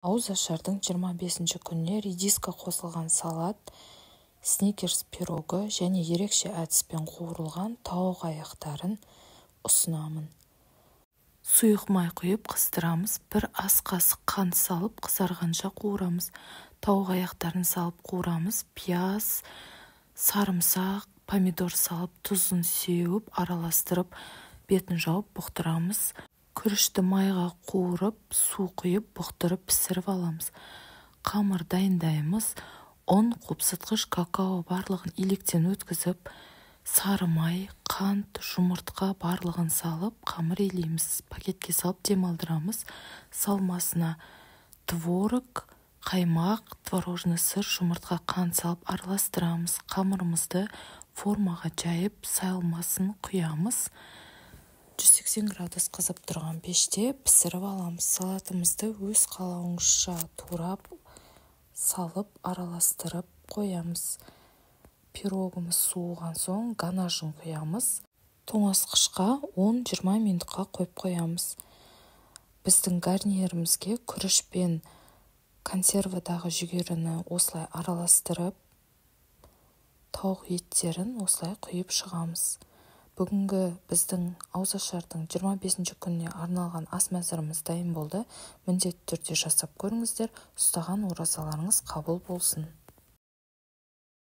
Ауызашардың 25 күніне редиска қосылған салат, сникерс пирогы және ерекше әдіспен қуырылған тауық аяқтарын ұсынамын. Сұйық май құйып қыздырамыз. Бір ас қасық қант салып, қызарғанша қуырамыз. Тауық аяқтарын салып қуырамыз. Пияз, сарымсақ, помидор салып, тұзын сеуіп, араластырып, бетін жауып бұқтырамыз. Күрішті майға қуырып, су құйып, бұқтырып пісіріп аламыз. Қамыр дайындаймыз. Ұн, қопсытқыш, какао барлығын електен өткізіп, сары май, қант, жұмыртқа барлығын салып, қамыр илейміз. Пакетке салып демалдырамыз. Салмасына творог, қаймақ, творожный сыр, жұмыртқа, қант салып араластырамыз. Қамырымызды формаға жайып, салмасын құямыз. 180 градус қызып тұрған пеште пісіріп аламыз. Салатымызды өз қалауыңызша турап салып, араластырып қоямыз. Пирогымыз суыған соң ганажын құямыз. Тоңазытқышқа 10-20 минутқа қойып қоямыз. Біздің гарнирімізге күріш пен консервадағы жүгеріні осылай араластырып, тауық еттерін осылай құйып шығамыз. Бүгінгі біздің ауызашардың 25 күніне арналған ас мәзіріміз дайын болды. Міндетті түрде жасап көріңіздер. Ұстаған оразаларыңыз қабыл болсын.